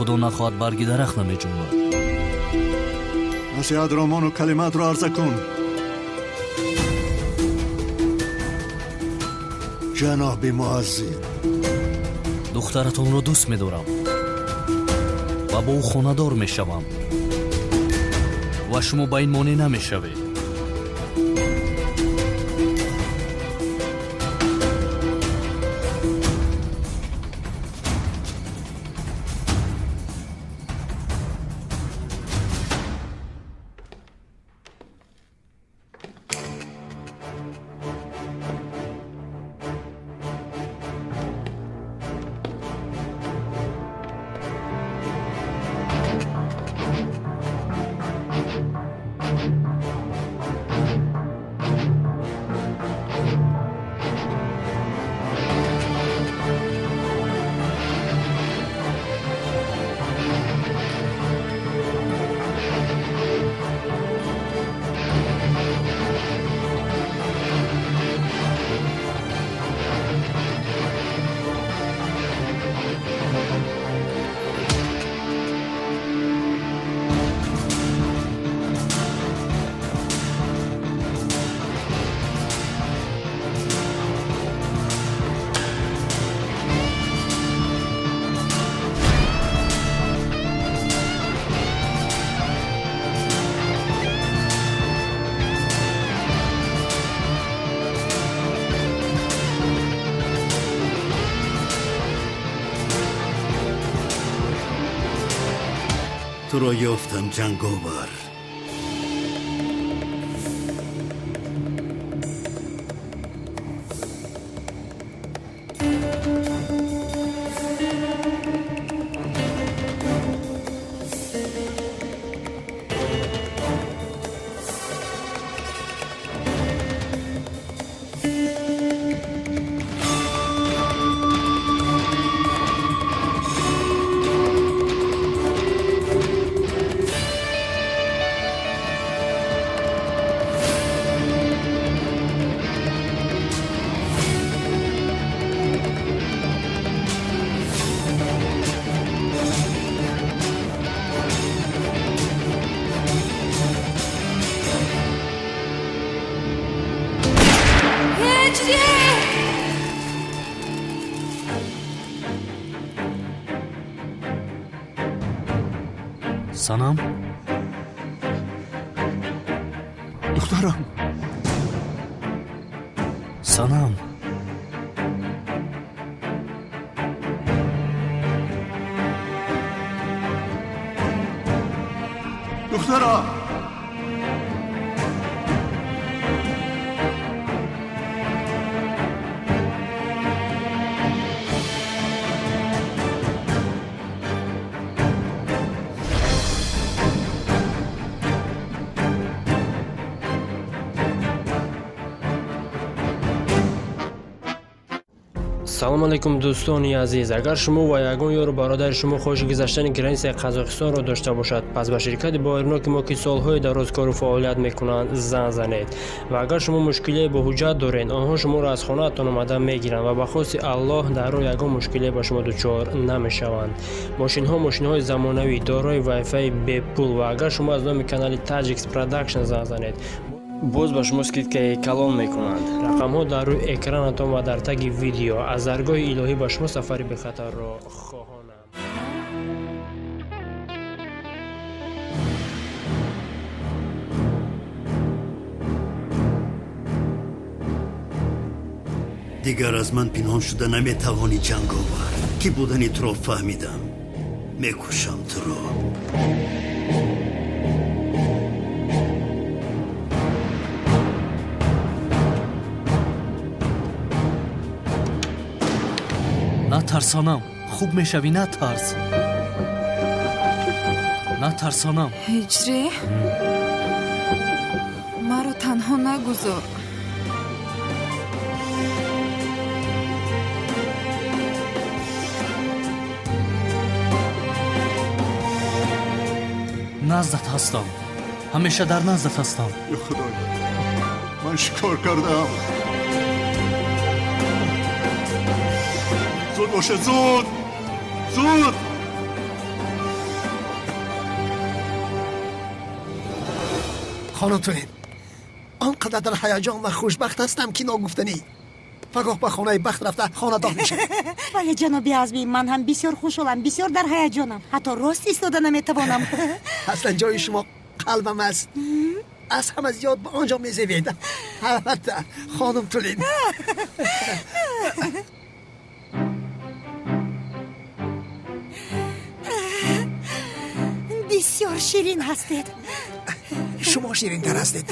Худо нахоҳад барги дарахт намеҷунбад. Насиҳат ромону калимаатро арза кун. Ҷаноби муаззин, духтаратонро дӯст медорам ва бо ӯ хонадор мешавам ва шумо ба ин монеъ намешавед. Туро ёфтам, ҷанговар. Санам? Духтарам. Санам. Духтарам. Салом алейкум, дӯстони азиз. Агар шумо ва ягон ёру бародари шумо хоҳиши гузаштани границаи Қазоқистонро дошта бошад, пас ба ширкати боваринок мо, ки солҳои дароз кору фаъолият мекунанд, занг занед. Ва агар шумо мушкилие бо ҳуҷҷат доред, онҳо шуморо аз хонаатон омада мегиранд ва ба хости Аллоҳ дар роҳ ягон мушкилие ба шумо дучор намешаванд. Мошинҳо мошинҳои замонавӣ, дорои вайфаи бепул, ва агар шумо аз номи канали Таҷикс Продакшн занг занед, боз ба шумо скидкаи калон мекунанд. Рақамҳо дар рӯи экранатон ва дар таги видео. Аз даргоҳи илоҳӣ ба шумо сафари бехатарро хоҳонам. Дигар аз ман пинҳон шуда наметавонӣ, ҷанговар. Кӣ будани туро фаҳмидам. Мекушам туро. Натарсонам, хуб мешавӣ, натарс. Натарсонам. Ҳиҷрӣ, маро танҳо нагузор. Наздат ҳастам, ҳамеша дар наздат ҳастам. Ё Худоё, ман чӣ кор кардам? Зуд боша, зуд, зуд. Хонум Тулин, он қадар дар ҳаяҷон ва хушбахт ҳастам, ки ногуфтанӣ. Пагоҳ ба хонаи бахт рафта хонадор мешавам. Бале, ҷаноби Азмӣ, ман ҳам бисёр хушҳолам, бисёр дар ҳаяҷонам. Ҳатто рост истода наметавонам. Аслан ҷои шумо қалбам аст. Аз ҳама зиёд ба он ҷо мезебед. Албатта, хонум Тулин. Бисёр ширин ҳастед. Шумо ширинтар ҳастед.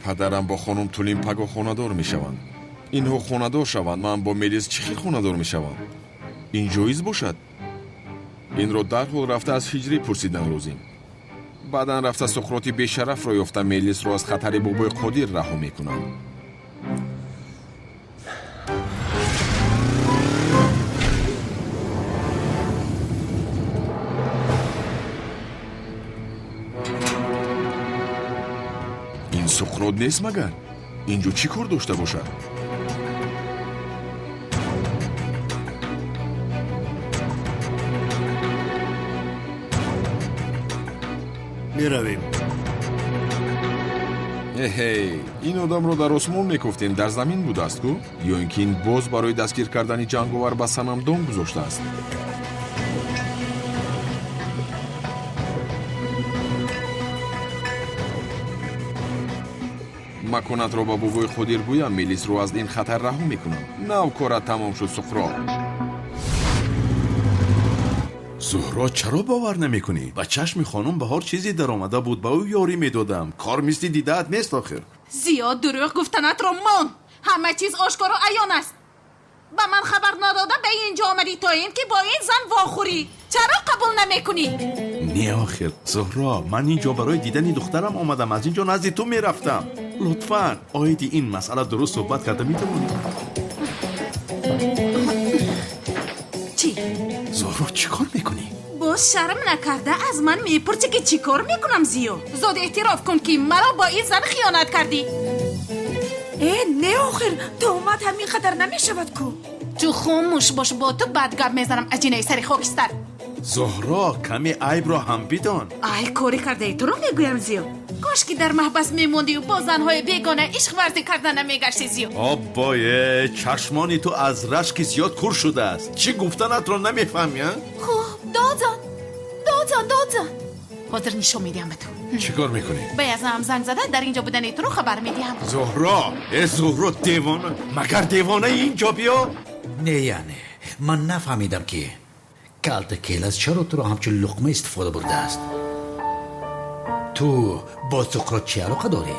Падарам бо хонум Тулин пагоҳ хонадор мешаванд. Инҳо хонадор шаванд, ман бо Мелис чӣ хел хонадор мешавам? Ин ҷоиз бошад? Инро дарҳол рафта аз Ҳиҷрӣ пурсидан лозим. Баъдан рафта Суқроти бешарафро ёфта Мелисро аз хатари бобои Қодир раҳо мекунам. Ин Суқрот нест магар? Инҷо чӣ кор дошта бошад? Меравем. Эҳей, ин одамро дар осмон мекуфтем, дар замин будааст ку? Ё ин ки ин боз барои дастгир кардани ҷанговар ба санам дом гузоштааст? Маконатро ба бобои Қодир гӯям, Мелисро аз ин хатар раҳо мекунам. Нав корат тамом шуд, Суқрот. Зуҳро, чаро бовар намекунӣ? Ба чашми хонум Баҳор чизе даромада буд, ба ӯ ёрӣ медодам. Кор мисли дидаат нест охир. Зиёд дурӯғ гуфтанатро мон. Ҳама чиз ошкоро аён аст. Ба ман хабар надода ба ин ҷо омадӣ то ин ки бо ин зан вохӯрӣ. Чаро қабул намекунӣ? Не охир, Зуҳро, ман ин ҷо барои дидани духтарам омадам. Аз ин ҷо назди ту мерафтам. Лутфан, оиди ин масъала дуруст суҳбат карда метавонӣ? Чӣ? Зуҳро, чӣ кор мекунӣ? Боз шарм накарда аз ман мепурсӣ, ки чӣ кор мекунам, Зиё? Зуд эътироф кун, ки маро бо ин зан хиёнат кардӣ. Э, не охир, туҳмат ҳамин қадар намешавад ку. Ту хомӯш бош, бо ту бад гап мезанам, аҷинаи сари хокистар. Зуҳро, каме айбро ҳам бидон. Ай, кори кардаи туро мегӯям, Зиё. Кош ки дар маҳбас мемондию бо занҳои бегона ишқ варзӣ карда намегашти, Зиё. Оббое, чашмони ту аз рашки зиёд кур шудааст. Чӣ гуфтанатро намефаҳмӣ, а? Хуб, додзан, додзан, додзан. Ҳозир нишон медиҳам ба ту. Чӣ кор мекунӣ? Ба язнаам занг зада дар ин ҷо будани туро хабар медиҳам. Зуҳро, э Зуҳро, девона, магар девонаи ин ҷо биё? Не, яъне ман нафаҳмидам, ки Калта Келас чаро туро ҳамчун луқма истифода бурдааст. Ту бо Суқрот чӣ алоқа дорӣ?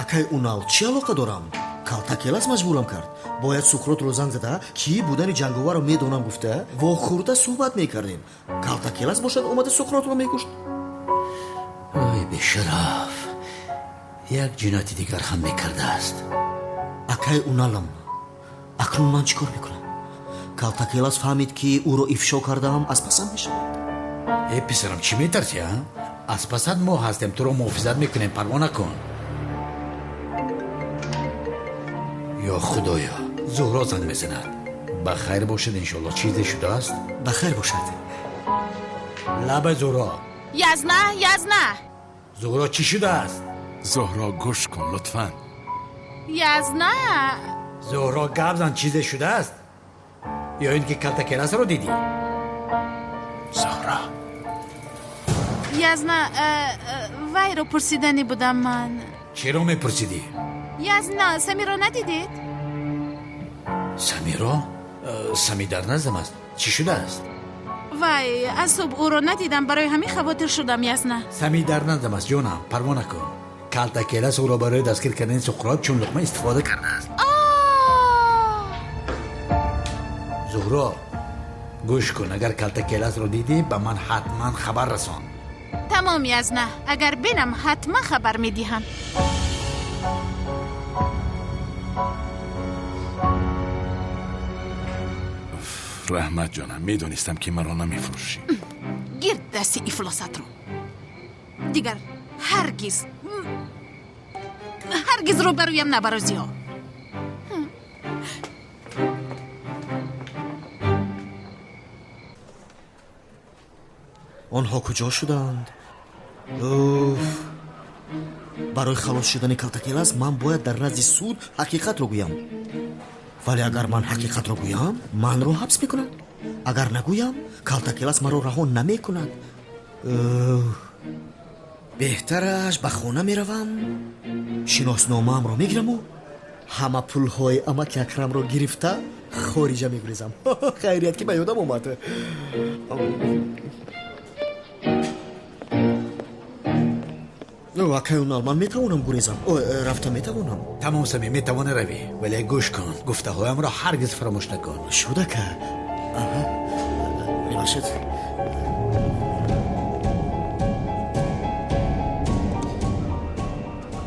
Акай Унал, чӣ алоқа дорам? Калта Келас маҷбурам кард. Бояд Суқротро занг зада, ки будани ҷанговарро медонам гуфта, вохӯрда суҳбат мекардем. Калта Келас бошад омада Суқротро мекушт. Ой, бешараф, як ҷинояти дигар ҳам мекардааст. Акай Уналам, акнун ман чӣ кор мекунам? Калта Келас фаҳмид, ки ӯро ифшо кардаам, аз пасам мешавад. Э, писарам, чӣ метарсӣ, а? Аз пасат мо ҳастем, туро муҳофизат мекунем, парво накун. Ё худоё, Зуҳро занг мезанад. Ба хайр бошад, иншоалло. Чизе шудааст? Ба хайр бошад. Лаба, Зуҳро. Язна, язна. Зуҳро, чӣ шудааст? Зуҳро, гӯш кун лутфан. Язна. Зуҳро, гап зан, чизе шудааст? Ё ин ки Калта Келасро дидӣ? Зуҳро. Язна, вайро пурсиданӣ будам ман. Чиро мепурсидӣ? Язна, Самиро надидед? Самиро? Сами дар наздам аст. Чӣ шудааст? Вай, аз субҳ ӯро надидам, барои ҳамин хавотир шудам, Язна. Сами дар наздам аст, ҷонам, парво накун. Калта Келас ӯро барои дастгир кардани Суқрот чун луқма истифода кардааст. Зуҳро, гӯш кун, агар Калта Келасро дидӣ, ба ман ҳатман хабар расон. Тамом, Язна, агар бинам, ҳатман хабар медиҳам. Раҳмат, ҷонам, медонистам, ки маро намефурӯшӣ. Гирд дасти ифлосатро. Дигар ҳаргиз ҳаргиз рӯбарӯям набаро, Зиё. Онҳо куҷо шуданд? Уф! Барои халос шудани Калтакелас ман бояд дар назди суд ҳақиқатро гӯям. Вале агар ман ҳақиқатро гӯям, манро ҳабс мекунанд. Агар нагӯям, Калтакелас маро раҳо намекунад. Беҳтараш ба хона меравам, шиносномаамро мегираму ҳама пулҳои амаки Акрамро гирифта хориҷа мегурезам. Хайрият ки ба ёдам омад. Акай Унал, ман метавонам гурезам? Рафта метавонам? Тамом Сами, метавонӣ равӣ, вале гӯш кун, гуфтаҳоямро ҳаргиз фаромӯш накун. Шуд, ака. Мебахшед.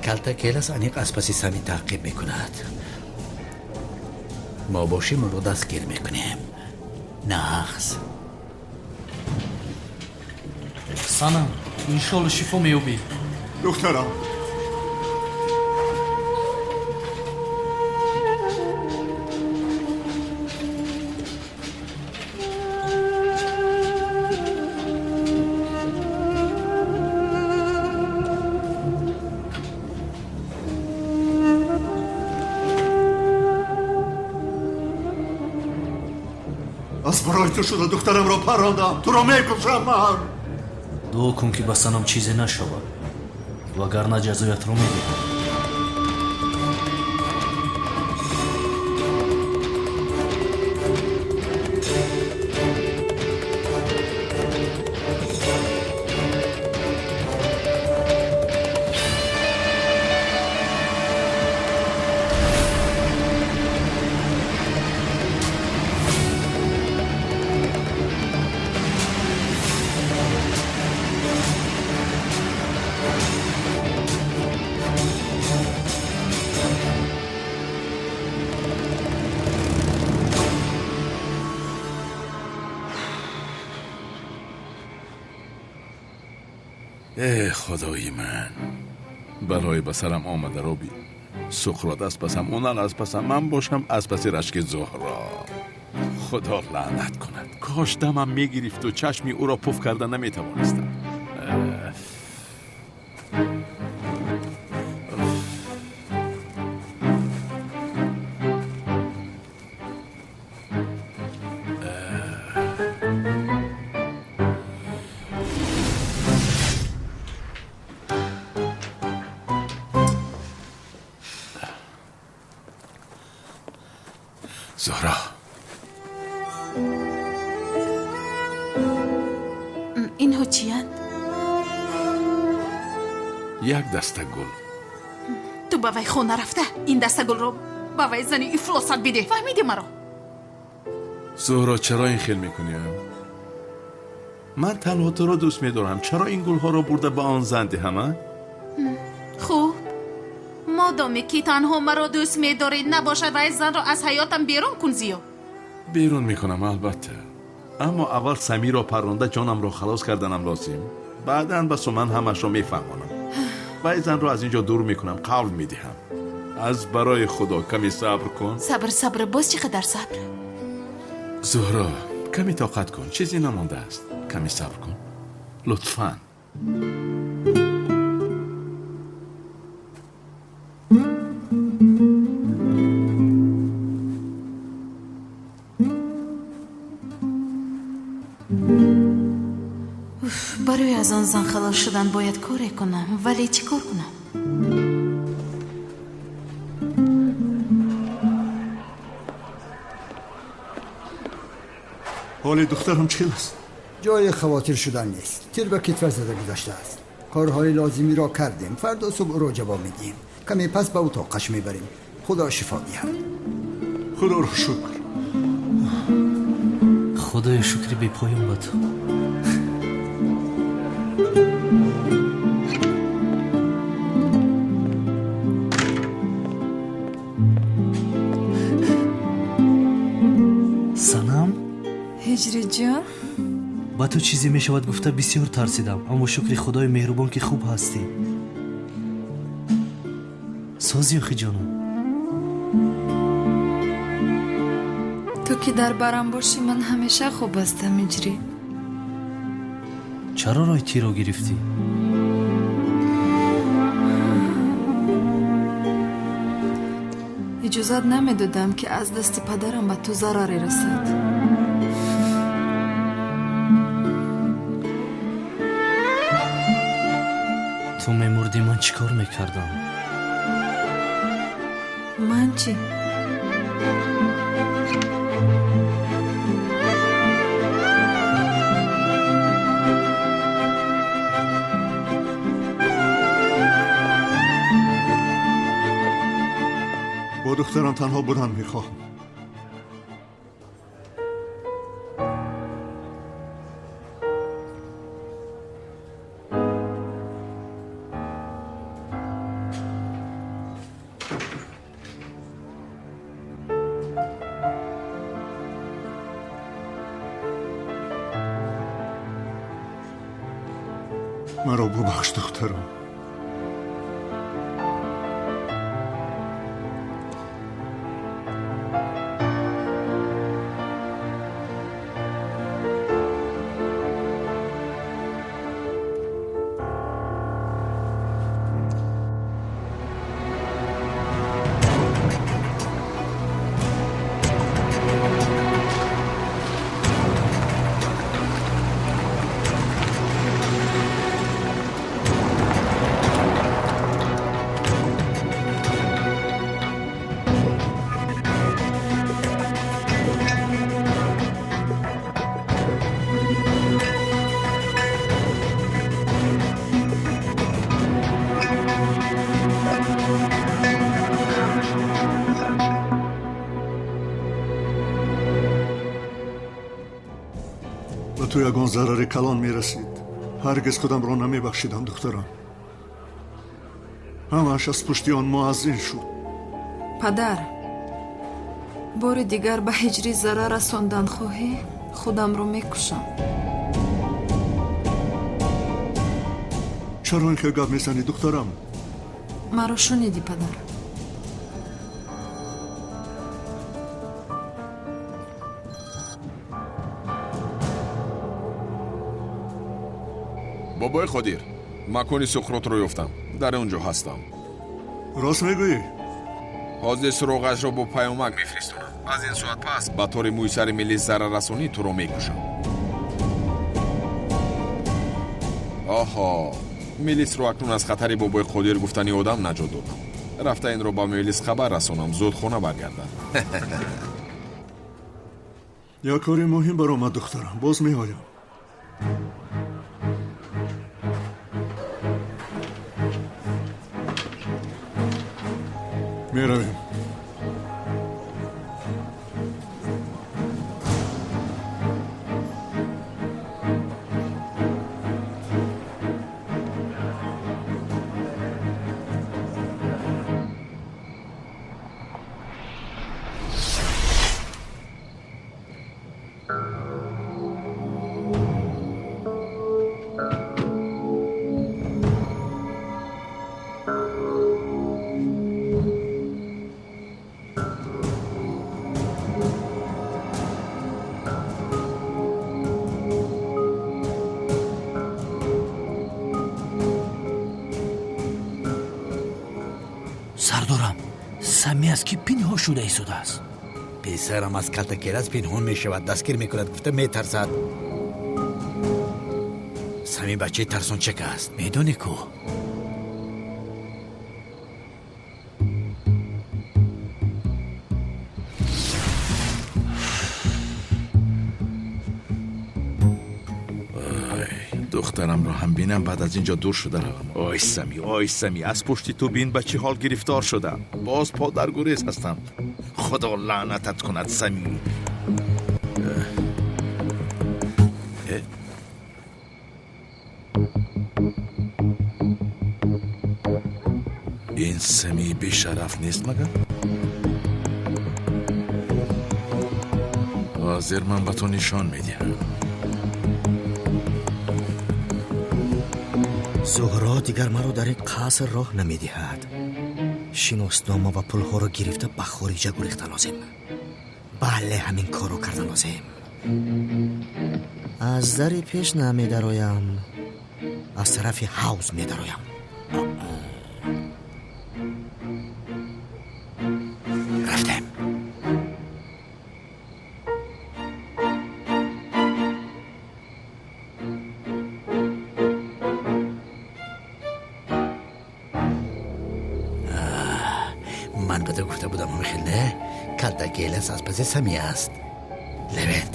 Калтакелас аниқ аз паси Сами таъқиб мекунад. Мо бошем ӯро дастгир мекунем. Нағз. Санам, иншолло шифо меёбӣ. Духтарам. Аз барои ту шуда духтарамро паррондам. Туро мекушам ман. Дуо кун ки ба Санам чизе нашавад, вагарна ҷазоятро медиҳам. Э худои ман, балои ба сарам омадаро бин. Суқрот аз пасам, Унал аз пасам, ман бошам аз паси рашки Зуҳро. Худо лаънат кунад. Кош дамам мегирифту чашми ӯро пуф карда наметавонистам. Зуҳро. Инҳо чиянд? Як даста гул. Ту ба вай хона рафта ин даста гулро ба вай зани ифлосат бидеҳ. Фаҳмидӣ маро? Зуҳро, чаро ин хел мекунӣ? Ман танҳо туро дӯст медорам. Чаро ин гулҳоро бурда ба он зан диҳам, а? Хуб, модоме ки танҳо маро дӯст медорӣ, набошад вай занро аз ҳаётам берун кун. Зиё. Берун мекунам, албатта. Аммо аввал Самиро парронда ҷонамро халос карданам лозим. Баъдан ба Суман ҳамашро мефаҳмонам. Вай занро аз ин ҷо дур мекунам, қавл медиҳам. Аз барои Худо каме сабр кун. Сабр, сабр, боз чӣ қадар сабр? Зуҳро, каме тоқат кун, чизе намондааст. Каме сабр кун, лутфан. Барои аз он зан халос шудан бояд коре кунам, вале чӣ кор кунам? Ҳоли духтарам чӣ аст? Ҷои хавотир шудан нест. Тир ба китфаш зада гузаштааст. Корҳои лозимиро кардем. Фардо субҳ ӯро ҷавоб медиҳем. Каме пас ба утоқаш мебарем. Худо шифо диҳад. Худоро шукр. Худоё, шукри бепоён ба ту. Санам? Ҳиҷриҷон? Ба ту чизе мешавад гуфта бисёр тарсидам, аммо шукри Худои меҳрубон ки хуб ҳастӣ. Созӣ охи ҷонам? Ту ки дар барам бошӣ, ман ҳамеша хуб ҳастам, Ҳиҷрӣ. Чаро роҳи тирро гирифтӣ? Иҷозат намедодам, ки аз дасти падарам ба ту зараре расад. Ту мемурдӣ, ман чӣ кор мекардам? Ман чӣ? Бо духтарам танҳо будан мехоҳам. Маро бубахш, духтарам. Ту ягон зарари калон мерасид. Ҳаргиз худамро намебахшидам, духтарам. Ҳамааш аз пушти он муаззин шуд. Падар, бори дигар ба ҳиҷрӣ зарар расондан хоҳӣ, худамро мекушам. Чаро ин хел гап мезанӣ, духтарам? Маро шунидӣ, падар. Бобои Қодир, макони Суқротро ёфтам. Дар он ҷо ҳастам. Рост мегӯӣ? Ҳозир суроғашро бо паёмак мефиристонам. Аз ин соат пас ба тори мӯи сари Мелис зараррасонӣ туро мекушам. Оҳо, Мелисро акнун аз хатари бобои Қодир гуфтани одам наҷот додам. Рафта инро ба Мелис хабар расонам, зуд хона баргардад. Як кори муҳим баромад, духтарам. Боз меоям. Меравем. Сардорам, Сами аз ки пинҳон шуда истодааст? Писарам аз калтакелас пинҳон мешавад, дастгир мекунад, гуфта метарсад. Сами бачаи тарсончак аст, медонӣ ку? Духтарамро ҳам бинам, баъд аз ин ҷо дур шуда равам. Ой Сами, ой Сами, аз пушти ту бин ба чӣ ҳол гирифтор шудам. Боз по дар гурез ҳастам. Худо лаънатат кунад, Сами. Ин Сами бешараф нест магар? Ҳозир ман ба ту нишон медиҳам. Зуҳро дигар маро дар ин қаср роҳ намедиҳад. Шиноснома ва пулҳоро гирифта ба хориҷа гурехта лозим. Бале, ҳамин корро карда лозим. Аз дари пеш намедароям, аз тарафи ҳавз медароям. Гуфта будам ҳамин хел не? Калтакелас аз паси Самия аст. Левент,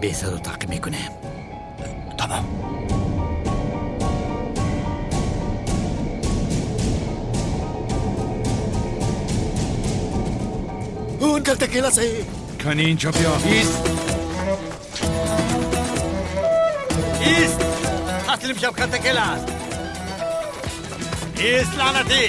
бесадо таъқиб мекунем. Тамом. Он калтакелас е! Кани инҷо биё. Ист! Ист! Таслим шав, калтакелас! Ист, лаънатӣ!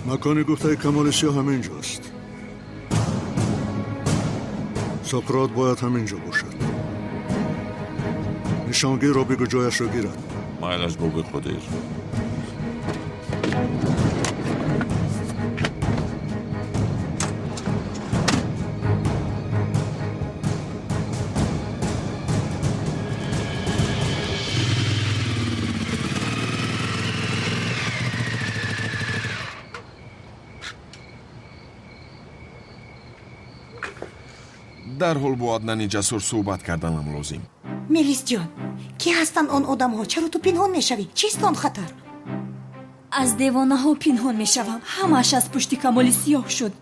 Макони гуфтаи Камоли Сиёҳ ҳамин ҷост. Соқрот бояд ҳамин ҷо бошад. Нишонгирро бигӯ ҷояшро гирад. Майлаш, бобои Қодир. Дарҳол бо Аднани Ҷасур суҳбат карданам лозим. Мелисҷон, кӣ ҳастанд он одамҳо? Чаро ту пинҳон мешавӣ? Чист он хатар? Аз девонаҳо пинҳон мешавам. Ҳамааш аз пушти Камоли Сиёҳ шуд.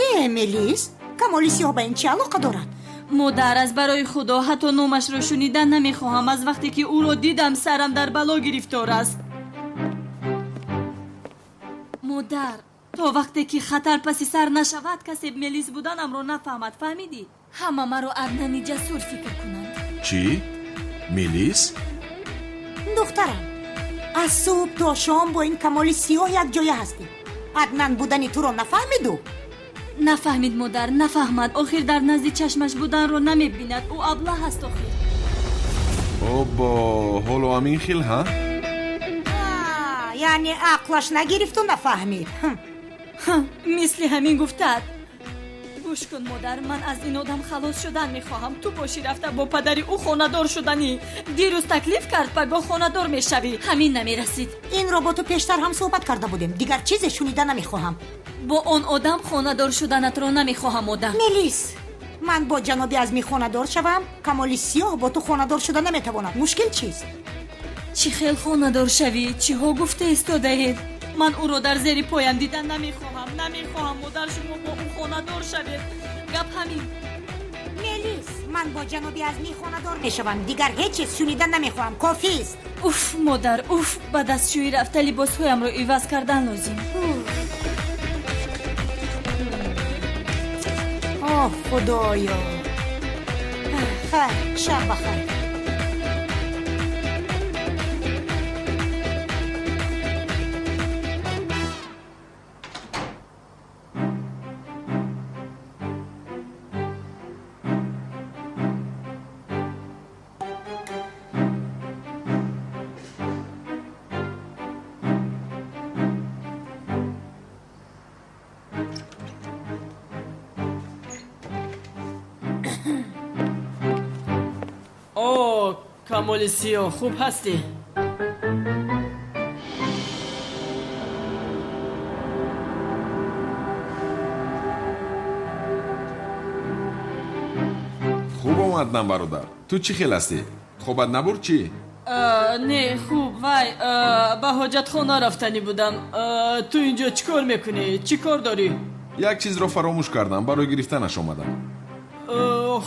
Э, Мелис, Камоли Сиёҳ ба ин чӣ алоқа дорад? Модар, аз барои Худо ҳатто номашро шунидан намехоҳам. Аз вақте ки ӯро дидам, сарам дар бало гирифтор аст. Модар, то вақте ки хатар паси сар нашавад, касе Мелис буданамро нафаҳмад. Фаҳмидӣ? Ҳама маро Аднани Ҷасур фикр кунанд. Чӣ? Мелис? Духтарам, аз субҳ то шом бо ин Камоли Сиёҳ якҷоя ҳастӣ. Аднан будани туро нафаҳмиду? Нафаҳмид, модар, нафаҳмад. Охир дар назди чашмаш буданро намебинад. Ӯ аблаҳ аст охир. Обо, ҳоло ҳамин хел, ҳа? Яъне ақлаш нагирифту нафаҳмид. Мисли ҳамин гуфтад. Гӯш кун, модар, ман аз ин одам халос шудан мехоҳам. Ту бошӣ рафта бо падари ӯ хонадор шуданӣ. Дирӯз таклиф кард, пагоҳ хонадор мешавӣ. Ҳамин намерасид. Инро бо ту пештар ҳам суҳбат карда будем. Дигар чизе шунида намехоҳам. Бо он одам хонадор шуданатро намехоҳам, модар. Мелис, ман бо ҷаноби Азмӣ хонадор шавам, Камоли Сиёҳ бо ту хонадор шуда наметавонад. Мушкил чист? Чӣ хел хонадор шавӣ? Чиҳо гуфта истодаед? Ман ӯро дар зери поям дидан намехоҳам. Намехоҳам, модар, шумо бо ӯ хонадор шавед. Гап ҳамин. Мелис, ман бо ҷаноби Азмӣ хонадор мешавам. Дигар ҳеҷ чиз шунида намехоҳам. Кофист. Уф, модар, уф, ба дастшӯӣ рафта либосҳоямро иваз кардан лозим. Оҳ, Худоё. Хайр, шаб бахайр. Камоли Сиёҳ, хуб ҳастӣ? Хуб омадам, бародар. Ту чӣ хел ҳастӣ? Хобат набурд чӣ? Не, хуб, вай, ба ҳоҷатхона рафтанӣ будам. Ту инҷо чӣ кор мекунӣ? Чӣ кор дорӣ? Як чизро фаромӯш кардам, барои гирифтанаш омадам.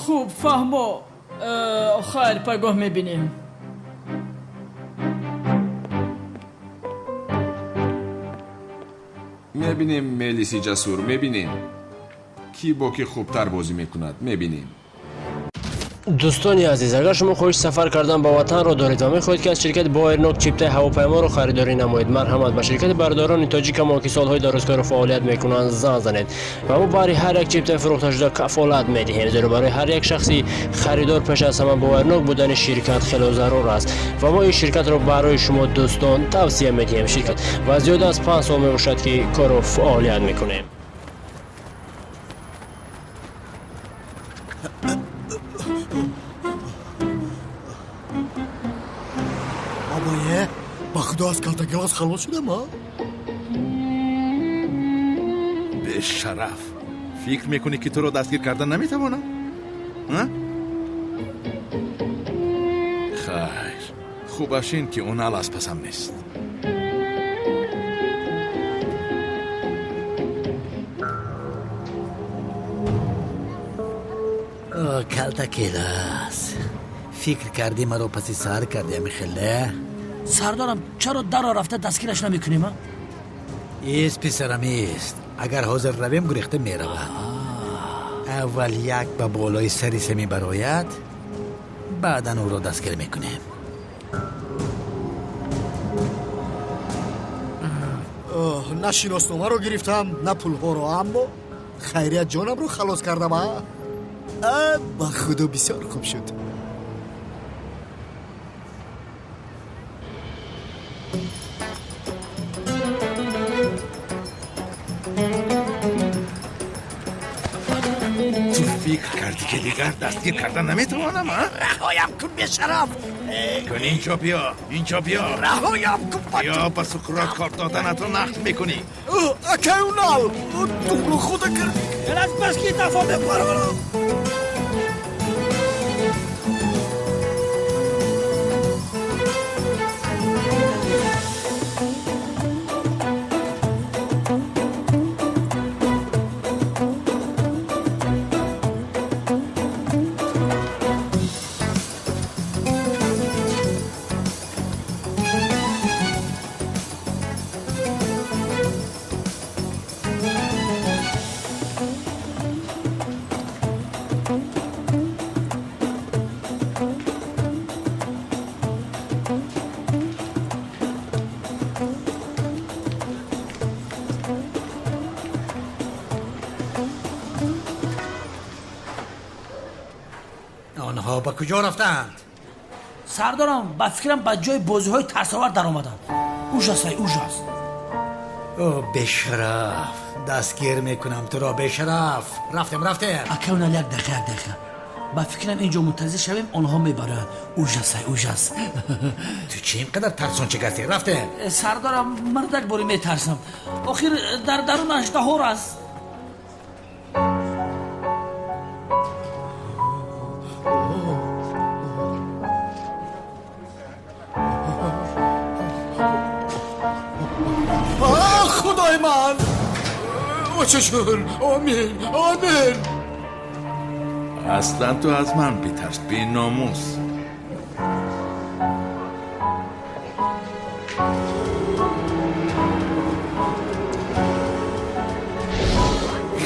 Хуб, фаҳмо. Хайр, пагоҳ мебинем. Мебинем, Мелиси Ҷасур, мебинем, кӣ бо кӣ хубтар бозӣ мекунад. Мебинем. Дӯстони азиз, агар шумо хоҳиши сафар кардан ба ватанро доред ва мехоҳед, ки аз ширкати Боэрнок чиптаи ҳавопайморо харидорӣ намоед, марҳамат, ба ширкати бародарони тоҷикамон, ки солҳои дароз кору фаъолият мекунанд, занг занед ва мо баҳри ҳар як чиптаи фурӯхташуда кафолат медиҳем, зеро барои ҳар як шахси харидор пеш аз ҳама боварнок будани ширкат хело зарур аст ва мо ин ширкатро барои шумо дӯстон тавсия медиҳем. Ширкат ва зиёда аз 5 сол мебошад, ки кору фаъолият мекунем. Обои Худо аз Калтакелас халос шудам, а? Бешараф, фикр мекунӣ ки туро дастгир карда наметавонам? Хайр, хубаш ин ки Унал аз пасам нест. Калтакелас, фикр кардӣ маро паси сар кардӣ амихеле? Сардорам, чаро дарро рафта дастгираш намекунем? Ист, писарам, ист. Агар ҳозир равем, гурехта меравад. Аввал як ба болои сари се мебарояд, баъдан ӯро дастгир мекунем. На шиносномаро гирифтам, на пулҳоро, аммо хайрият ҷонамро халос кардам. А ба худо бисёр хуб шуд. Ту фикр кардӣ ки дигар дастгир карда наметавонам, а? Раҳоям кун, бешараф! Кун, инҷо биё, инҷо биё. Раҳоям кун! Биё, ба Суқрот кор доданатро нақл мекунӣ. Акай Унал, туро худа кардӣ. Аз бас ки дафо мепарорам. Онҳо ба куҷо рафтаанд? Сардорам, ба фикрам ба ҷои бозиҳои тарсовар даромаданд. Ужас, ай ужас. О, бешараф, дастгир мекунам туро, бешараф. Рафтем, рафтем. Ака Унал, як дақиқа, як дақиқа. Ба фикрам инҷо мунтазир шавем, онҳо мебароянд. Ужас, ай ужас. Ту чӣ ин қадар тарсончик ҳастӣ? Рафтем. Сардорам, мардак бори метарсам. Охир дар дарун аждаҳор аст. Худои ман! Очашон! Омин! Омин! Аслан ту аз ман битарс, беномус.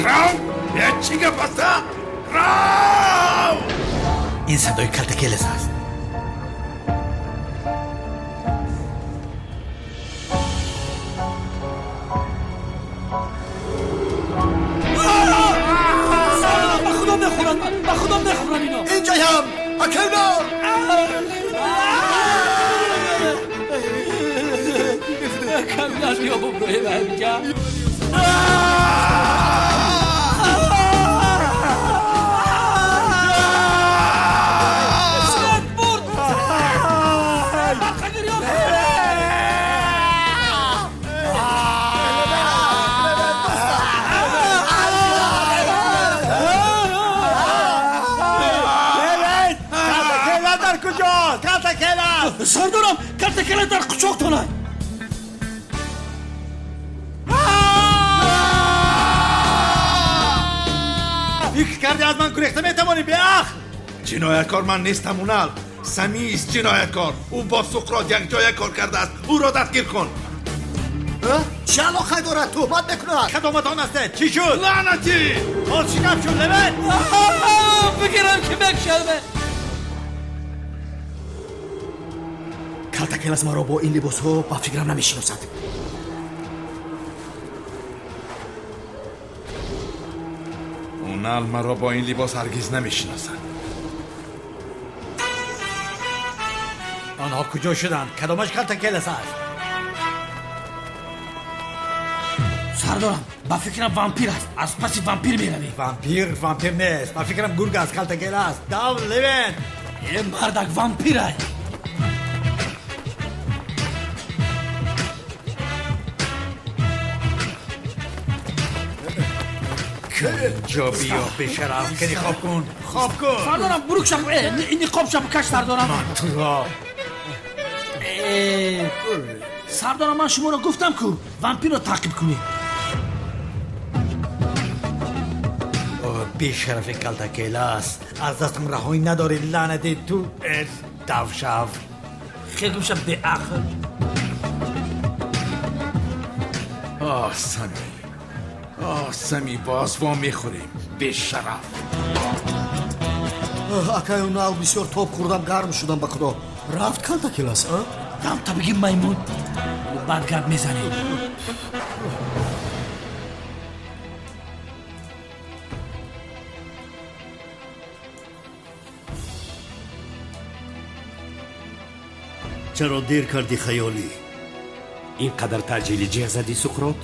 Рав! Я чӣ гап аст, а? Рав! Ин садои Калтакелес аст. Ба худо мехӯранд, ба худо мехӯранд ино. Инҷоям, акай Унал! Камилаш биёбум роҳи ҳамиҷа. Сардорам, Калтакелас дар қучоқтонай. Фикр кардӣ аз ман гурехта метавонӣ, беақл? Ҷинояткор ман нестам, Унал. Самист ҷинояткор. Ӯ бо Суқрот якҷоя кор кардааст. Ӯро дастгир кун. Чӣ алоқа дорад? Туҳмат мекунад. Кадоматон ҳастед? Чӣ шуд? Лаънатӣ! Боз чӣ гап шуд, Левент? Бигирам ки мекшаме. Калтакелас маро бо ин либосҳо ба фикрам намешиносад. Унал маро бо ин либос ҳаргиз намешиносад. Онҳо куҷо шуданд? Кадомаш Калтакелас аст? Сардорам, ба фикрам вампир аст. Аз паси вампир меравем. Вампир? Вампир нест. Ба фикрам гург аст, Калтакелас. Дав, Левент! Э, мардак вампир ай. Инҷо биё бешараф, кани хоб кун, хоб кун. Сардорам, бурук шаб, ниқоб шаб каш сардорам. Ман туро. Сардорам, ман шуморо гуфтам ку вампирро таъқиб кунед. Бешарафи калтакелас, аз дастам раҳоӣ надорӣ, лаънати ту, давшав. Хел гумша беақл. Оҳ Сами, оҳ Сами, боз во мехӯрем, бешараф. Акай Унал, бисёр тоб хӯрдам, гарм шудам ба худо. Рафт калтакелас, а? Дам та бигӣ маймун, бад гап мезанӣ. Чаро дер кардӣ хаёлӣ? Ин қадар таъҷилӣ ҷеғ задӣ, Суқрот?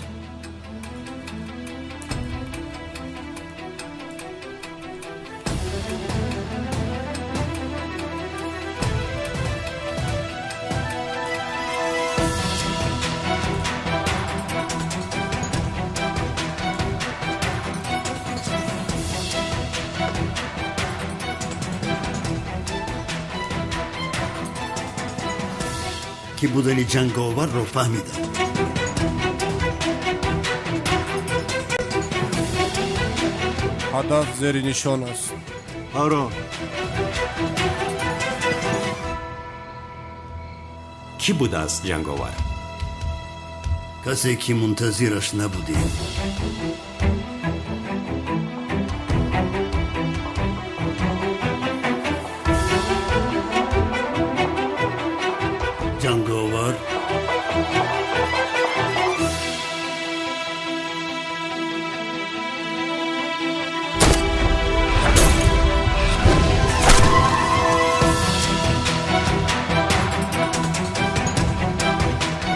Ки будани ҷанговарро фаҳмидам. Ҳадаф зери нишон аст. Ҳарон. Кӣ будааст ҷанговар? Касе ки мунтазираш набудем. Ҷанговар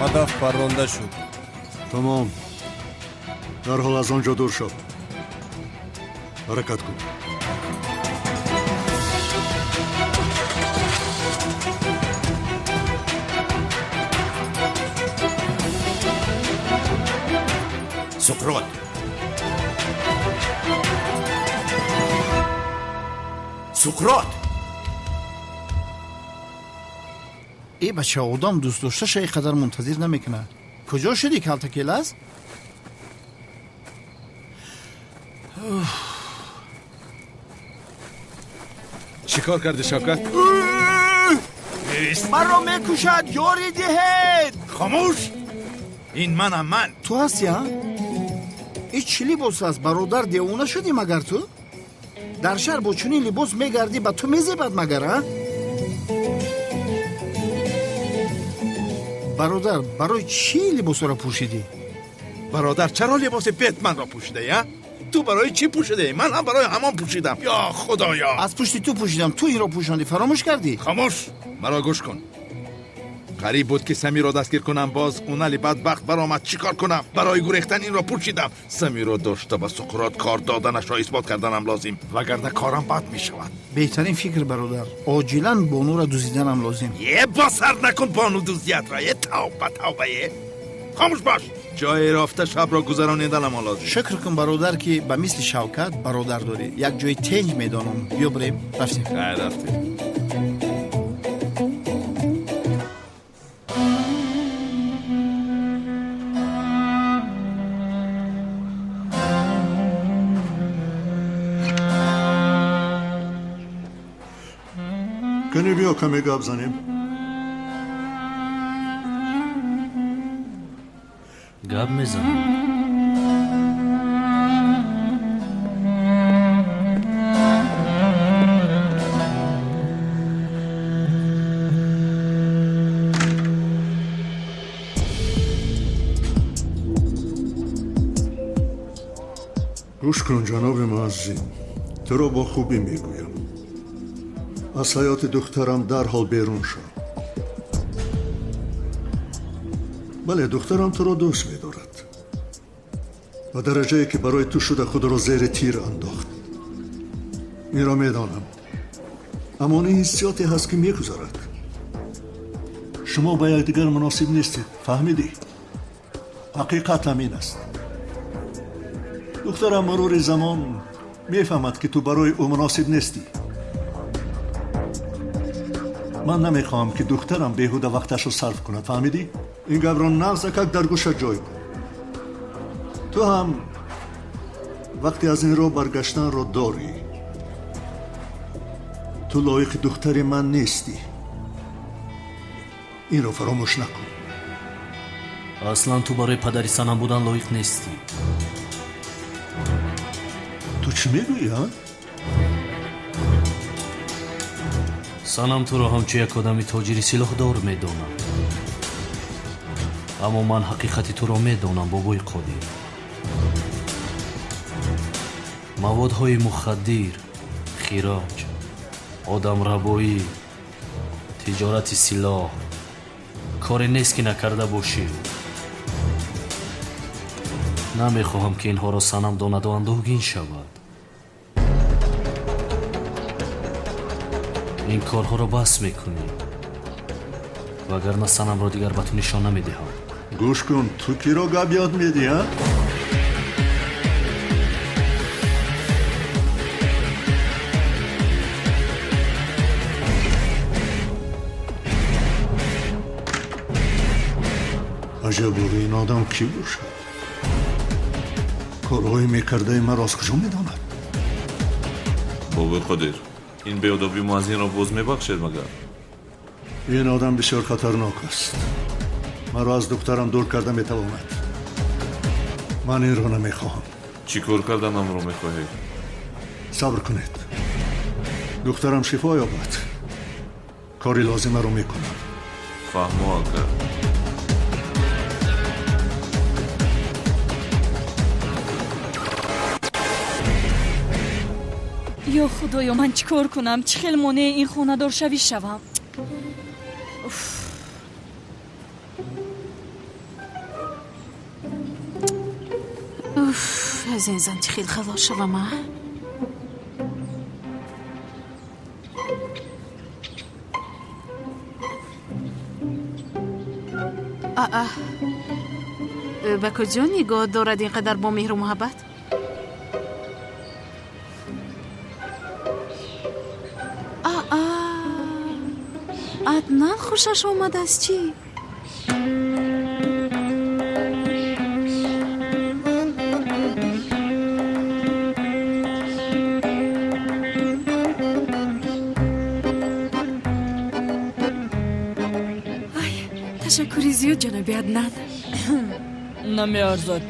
ҳадаф парронда шуд. Тамом, дарҳол аз он ҷо дур шав, ҳаракат кун. Суқрот, Суқрот! Э бача, одам дӯст дошташа ин қадар мунтазир намекунад. Куҷо шудӣ, калтакелас? Чӣ кор кардӣ, Шавкат? Маро мекушад, ёрӣ диҳед! Хомӯш! Ин манам, ман. Ту ҳастӣ, а? Ин чӣ либос аст, бародар? Девона шудӣ магар ту? Дар шаҳр бо чунин либос мегардӣ, ба ту мезебад магар, а? Бародар, барои чӣ либосҳоро пӯшидӣ? Бародар, чаро либоси Бетманро пӯшидаӣ, а? Ту барои чӣ пӯшидаӣ? Ман ҳам барои ҳамон пӯшидам. Ё худоё! Аз пушти ту пӯшидам, ту инро пӯшондӣ, фаромӯш кардӣ? Хомӯш! Маро гӯш кун. Қариб буд ки Самиро дастгир кунам, боз Унали бадбахт баромад. Чӣ кор кунам? Барои гурехтан инро пӯшидам. Самиро дошта ба Суқрот кор доданашро исбот карданам лозим, вагарна корам бад мешавад. Беҳтарин фикр, бародар. Оҷилан бонуро дуздиданам лозим. Е, босар накун бону дуздиятро. Е, тавба, тавба, е. Хомӯш бош. Ҷое рафта шабро гузарониданам лозим. Шукр кун, бародар, ки ба мисли Шавкат бародар дорӣ. Як ҷои тенҷ медонам. Биё бирем. Рафтем. Хайр, рафтем. Кани биё каме гап занем. Гап мезанем. Гӯш кун, ҷаноби муаззин, туро бо хубӣ мегӯям. Аз ҳаёти духтарам дарҳол берун шав. Бале, духтарам туро дӯст медорад. Ба дараҷае ки барои ту шуда худро зери тир андохт. Инро медонам. Аммо ин ҳиссиёте ҳаст ки мегузарад. Шумо ба якдигар муносиб нестед, фаҳмидӣ? Ҳақиқат ҳамин аст. Духтарам мурури замон мефаҳмад, ки ту барои ӯ муносиб нестӣ. Ман намехоҳам, ки духтарам беҳуда вақташро сарф кунад, фаҳмидӣ? Ин гапро нағзакак дар гӯшат ҷой кун. Ту ҳам вақте аз ин роҳ баргаштанро дорӣ. Ту лоиқи духтари ман нестӣ. Инро фаромӯш накун. Аслан ту барои падари Санам будан лоиқ нестӣ. Ту чӣ мегӯӣ, а? Санам туро ҳамчун як одами тоҷири силоҳдор медонад. Аммо ман ҳақиқати туро медонам, бобои Қодир. Маводҳои мухаддир, хироҷ, одамрабоӣ, тиҷорати силоҳ коре нест, ки накарда бошӣ. Намехоҳам, ки инҳоро Санам донаду андӯҳгин шавад. Ин корҳоро бас мекунӣ, вагарна Санамро дигар ба ту нишон намедиҳам. Гӯш кун, ту киро гап ёд медиҳӣ, а? Аҷаб, ин одам кӣ бошад? Корҳои мекардаи маро аз куҷо медонад? Бобои Қодир, ин беодобии муаззинро боз мебахшед магар? Ин одам бисёр хатарнок аст. Маро аз духтарам дур карда метавонад. Ман инро намехоҳам. Чӣ кор карданамро мехоҳед? Сабр кунед. Духтарам шифо ёбад. Кори лозимаро мекунам. Фаҳмо, ака. Ё худоё, ман чӣ кор кунам? Чӣ хел монеи ин хонадоршавӣ шавам? Уф, аз ин зан чӣ хел халос шавам, а? Аа, ӯ ба куҷо нигоҳ дорад ин қадар бо меҳру муҳаббат? Аа, Аднан хушаш омадааст чӣ? Ай, ташаккури зиёд, ҷаноби Аднан. Намеарзад.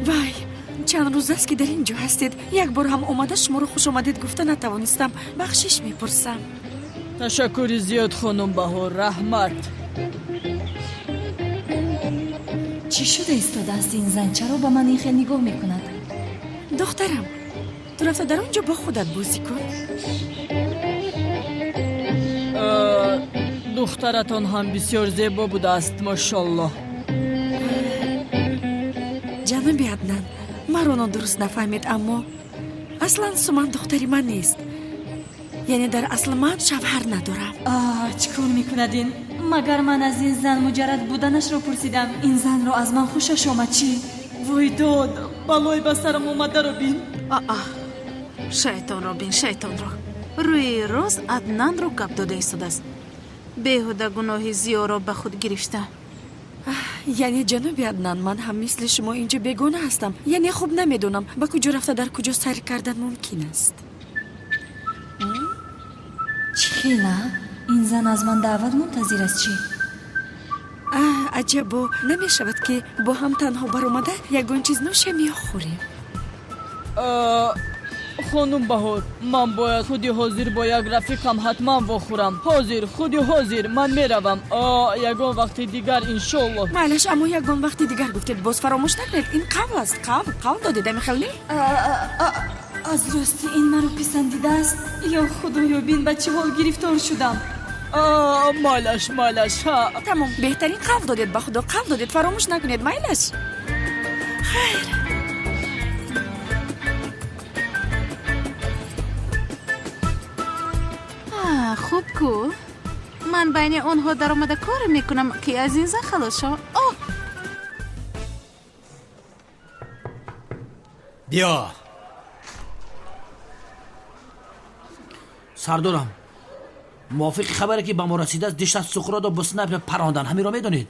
Вай, чанд рӯз аст, ки дар ин ҷо ҳастед. Як бор ҳам омада шуморо хушомадед гуфта натавонистам. Бахшиш мепурсам. Ташаккури зиёд, хонум Баҳор, раҳмат. Чӣ шуда истодааст ин зан? Чаро ба ман ин хел нигоҳ мекунад? Духтарам, ту рафта дар он ҷо бо худат бозӣ кун. Духтаратон ҳам бисёр зебо будааст, мошоллоҳ. Ҷаноби Аднан, маро нодуруст нафаҳмед, аммо аслан Суман духтари ман нест. Яъне дар асл ман шавҳар надорам. Чӣ кор мекунад ин? Магар ман аз ин зан муҷаррад буданашро пурсидам? Ин занро аз ман хушаш омад чӣ? Вой дод, балои ба сарам омадаро бин. Аа, шайтонро бин, шайтонро. Рӯи рост Аднанро гап дода истодааст. Беҳуда гуноҳи зиёро ба худ гирифта. Яъне ҷаноби Аднан, ман ҳам мисли шумо инҷо бегона ҳастам. Яъне хуб намедонам, ба куҷо рафта дар куҷо сайр кардан мумкин аст. Чӣ хела? Ин зан аз ман даъват мунтазир аст чӣ? Аҷабо, намешавад, ки бо ҳам танҳо баромада ягон чиз нӯшем ё хӯрем? Хонум Баҳор, ман бояд худи ҳозир бо як рафиқам ҳатман вохӯрам. Ҳозир, худи ҳозир ман меравам. Ягон вақти дигар, иншоллоҳ. Майлаш, аммо ягон вақти дигар гуфтед, боз фаромӯш накунед. Ин қавл аст, қавл, қавл додед, амихел не? Аз рости ин маро писандидааст. Ё худоё, бин ба чӣ ҳол гирифтор шудам. Майлаш, майлаш, ҳа. Тамом, беҳтарин қавл додед, ба худо қавл додед, фаромӯш накунед, майлаш. Хайр. Хуб ку, ман байни онҳо даромада коре мекунам, ки аз ин зан халос шавам. Оҳ! Биё. Сардорам, мувофиқи хабаре ки ба мо расидааст, дишаб Суқротро бо снайпер парондан. Ҳаминро медонед?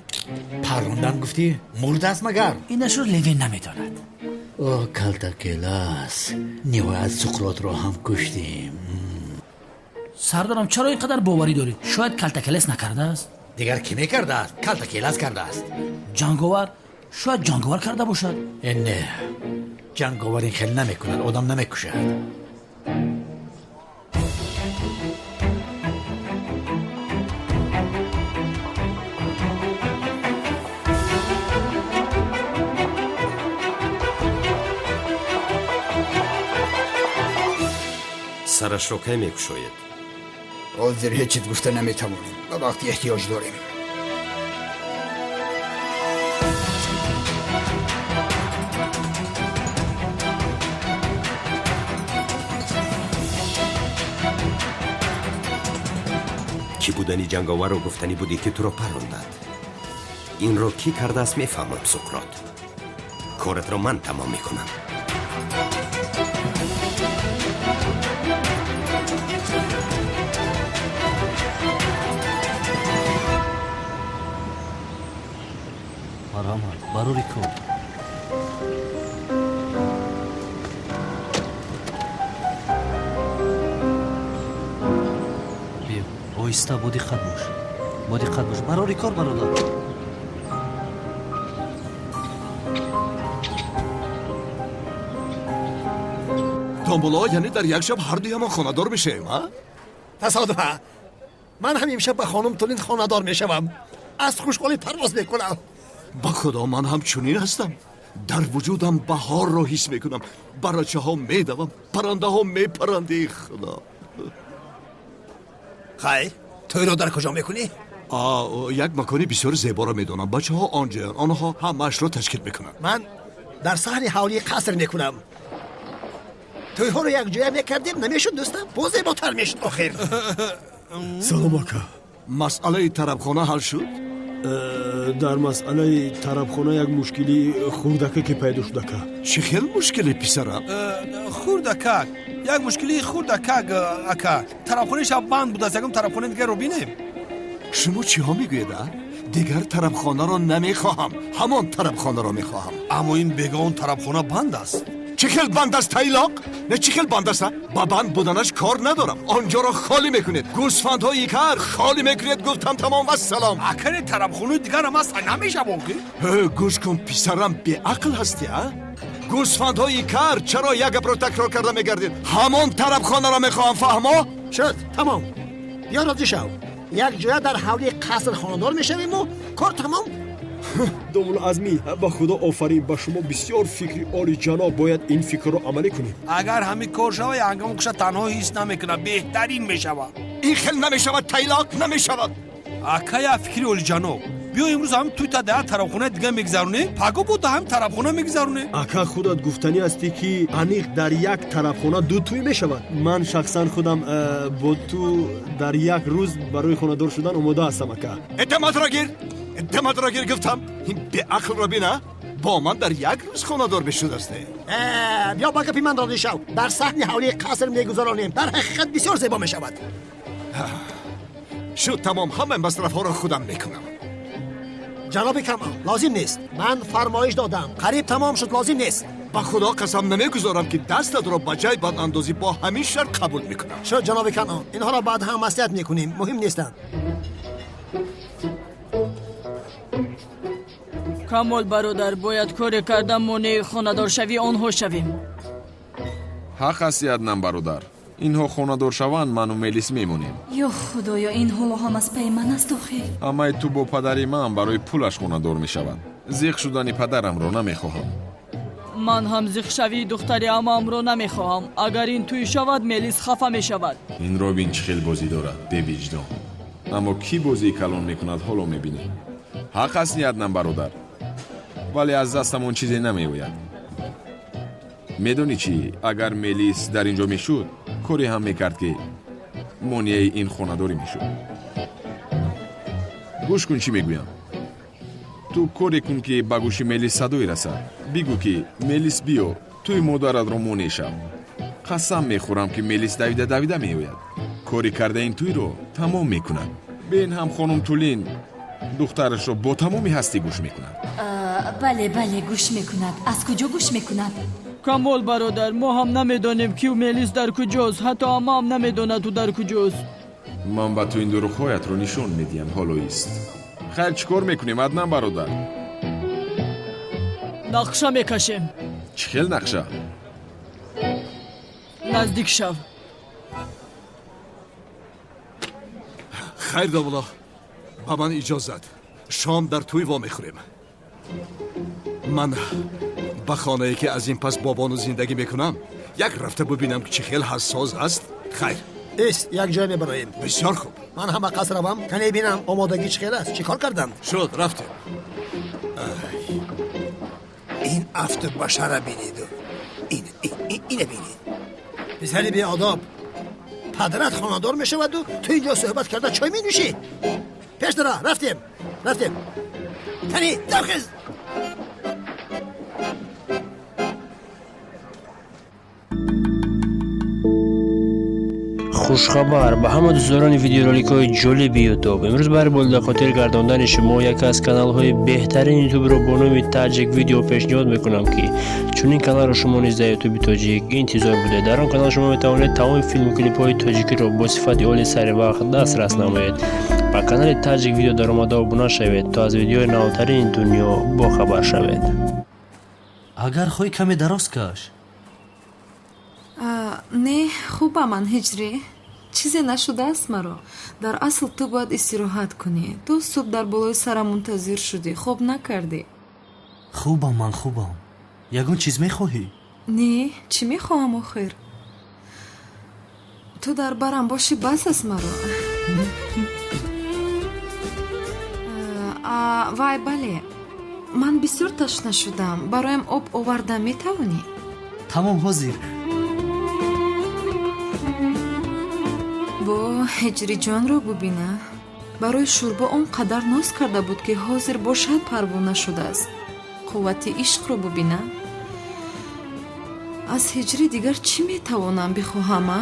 Парондан гуфтӣ? Мурдааст магар? Инашро Левин намедонад. О, Калтакелас, ниҳоят Суқротро ҳам куштем. Сардорам, чаро ин қадар боварӣ доред? Шояд Калтакелас накардааст? Дигар кӣ мекардааст? Калтакелас кардааст. Ҷанговар? Шояд ҷанговар карда бошад. Не, ҷанговар ин хел намекунад, одам намекушад. Сарашро кай мекушоед? Ҳозир ҳеҷ чиз гуфта наметавонем. Ба вақти эҳтиёҷ дорем. Кӣ будани ҷанговарро гуфтанӣ будӣ, ки туро парондад? Инро кӣ кардааст, мефаҳмам, Суқрот. Коратро ман тамом мекунам. Марҳамат, барори кор. Биё, оҳиста, бо диққат бош, бо диққат бош. Барори кор, бародар. Домбуло, яъне дар як шаб ҳардуямон хонадор мешавем, а? Тасодуфа, ман ҳам имшаб ба хонум Тулин хонадор мешавам. Аз хушҳолӣ парвоз мекунам. Ба худо, ман ҳам чунин ҳастам. Дар вуҷудам баҳорро ҳис мекунам. Барачаҳо медавам, паррандаҳо мепаранд. Э худо! Хайр, тӯйро дар куҷо мекунӣ? Як макони бисёр зеборо медонам. Бачаҳо онҷоянд, онҳо ҳамаашро ташкил мекунанд. Ман дар саҳни ҳавлии қаср мекунам. Тӯйҳоро якҷоя мекардем, намешуд, дӯстам? Боз зеботар мешуд охир. Салом, ака. Масъалаи тарабхона ҳал шуд? Дар масъалаи тарабхона як мушкили хурдакаке пайдо шуд, ака. Чӣ хел мушкиле, писарам? Хурдакак, як мушкили хурдакак, ака. Тарабхонаи шаб банд будааст, ягон тарабхонаи дигарро бинем. Шумо чиҳо мегӯед, а? Дигар тарабхонаро намехоҳам, ҳамон тарабхонаро мехоҳам. Аммо ин бегон тарабхона банд аст. Чӣ хел банд аст, тайлоқ? Не, чӣ хел банд аст? Ба банд буданаш кор надорам. Он ҷоро холӣ мекунед. Гӯсфандҳои кар холӣ мекунед, гуфтам, тамом, вассалом. Акаре, тарабхонаи дигарам аст, намешавон ки. Гӯш кун, писарам, беақл ҳастӣ, а? Гӯсфандҳои кар, чаро як гапро такрор карда мегардед? Ҳамон тарабхонаро мехоҳам, фаҳмо? Шуд, тамом. Биё, розӣ шав. Як ҷоя дар ҳавлии қаср хонадор мешавиму кор тамом. Домулло Азмӣ, ба худо офарин ба шумо, бисёр фикри олиҷаноб. Бояд ин фикрро амалӣ кунем. Агар ҳамин кор шава, ҳангоми куша танҳо ҳис намекунад, беҳтарин мешавад. Ин хел намешавад, тайлоқ, намешавад. Акая, фикри олиҷаноб. Биё, имрӯз ҳам туйта дар тарабхонаи дигар мегузаронем, паго бо дар ҳам тарабхона мегузаронем. Ака, худат гуфтанӣ ҳастӣ, ки аниқ дар як тарабхона ду тӯй мешавад. Ман шахсан худам бо ту дар як рӯз барои хонадор шудан омода ҳастам, ака. Эътимодро гир, эътимодро гир, гуфтам. Ин беақлро бина, бо ман дар як рӯз хонадор мешудасте. Биё, ба гапи ман розӣ шав. Дар саҳни ҳавлии қаср мегузаронем, дар ҳақиқат бисёр зебо мешавад. Шуд, тамом, ҳамаи масрафҳоро худам мекунам. Ҷаноби Камол, лозим нест. Ман фармоиш додам, қариб тамом шуд, лозим нест. Ба худо қасам, намегузорам, ки дастатро ба ҷайбат андозӣ. Бо ҳамин шарт қабул мекунам. Шуд, ҷаноби Камол, инҳоро баъд ҳам маслиҳат мекунем, муҳим нестанд. Камол бародар, бояд коре карда монеи хонадоршавии онҳо шавем. Ҳақ ҳасти, Аднан бародар. Инҳо хонадор шаванд, ману Мелис мемонем. Ё худоё, ин ҳоло ҳам аз пайи ман аст охир. Амаи ту бо падари ман барои пулаш хонадор мешаванд. Зиқ шудани падарамро намехоҳам. Ман ҳам зиқшавии духтари амаамро намехоҳам. Агар ин тӯй шавад, Мелис хафа мешавад. Инро бин, чӣ хел бозӣ дорад, бевиҷдон. Аммо кӣ бозии калон мекунад, ҳоло мебинем. Ҳақ ҳасти, Аднан бародар, вале аз дастамон чизе намеояд. Медонӣ чӣ, агар Мелис дар ин ҷо мешуд, коре ҳам мекард, ки монеаи ин хонадорӣ мешуд. Гӯш кун, чӣ мегӯям. Ту коре кун, ки ба гӯши Мелис садое расад. Бигӯ, ки Мелис, биё, Тӯи модаратро монеъ шав. Қасам мехӯрам, ки Мелис давида давида меояд. Кори карда ин тӯйро тамом мекунад. Бен ҳам хонум Тулин духтарашро бо тамоми ҳастӣ гӯш мекунад. Бале, бале, гӯш мекунад. Аз куҷо гӯш мекунад? Камол бародар, мо ҳам намедонем, ки Мелис дар куҷост. Ҳатто амма ҳам намедонад, ӯ дар куҷост. Ман ба ту ин дурӯғҳоятро нишон медиҳам ҳоло ист. Хайр, чӣ кор мекунем, Аднан бародар? Нақша мекашем. Чӣ хел нақша? Наздик шав. Хайр, домулло, ба ман иҷозат. Шом дар тӯй вомехӯрем. Ман ба хонае, ки аз ин пас бо бону зиндагӣ мекунам, як рафта бубинам, ки чӣ хел ҳассос аст. Хайр. Эст, як ҷой мебароем. Бисёр хуб. Ман ҳама қаср равам, кане бинам омодагӣ чӣ хел аст, чӣ кор карданд. Шуд, рафтем. Ин афту башара бинеду ина бинед. Писари беодоб, падарат хонадор мешаваду ту инҷо суҳбат карда чой менӯшӣ. Пеш дара, рафтем, рафтем. Кани давхез. Хушхабар ба ҳама дӯстдорони видеороликҳои ҷолиби Ютуб. Имрӯз барои болдахотир гардондани шумо яке аз каналҳои беҳтарини Ютубро бо номи Таҷик Видео пешниҳод мекунам, ки чунин каналро шумо низ дар Ютуби тоҷик интизор будед. Дар он канал шумо метавонед тамоми филму клипҳои тоҷикиро бо сифати олӣ сари вақт дастрас намоед. Ба канали Таҷик Видео даромада обуна шавед, то аз видеои навтарини дунё бохабар шавед. Агар хоҳӣ, каме дароз каш. Не, хубам ман, Ҳиҷрӣ. Чизе нашудааст маро. Дар асл ту бояд истироҳат кунӣ. Ту субҳ дар болои сарам мунтазир шудӣ, хоб накардӣ. Хубам ман, хубам. Ягон чиз мехоҳӣ? Не, чӣ мехоҳам охир? Ту дар барам бошӣ, бас аст маро. Вай, бале, ман бисёр ташна шудам. Бароям об оварда метавонӣ? Тамом, ҳозир. Бо Ҳиҷриҷонро бубина. Барои шӯрбо он қадар ноз карда буд, ки ҳозир бошад парвона шудааст. Қуввати ишқро бубина. Аз Ҳиҷрӣ дигар чӣ метавонам бихоҳам, а?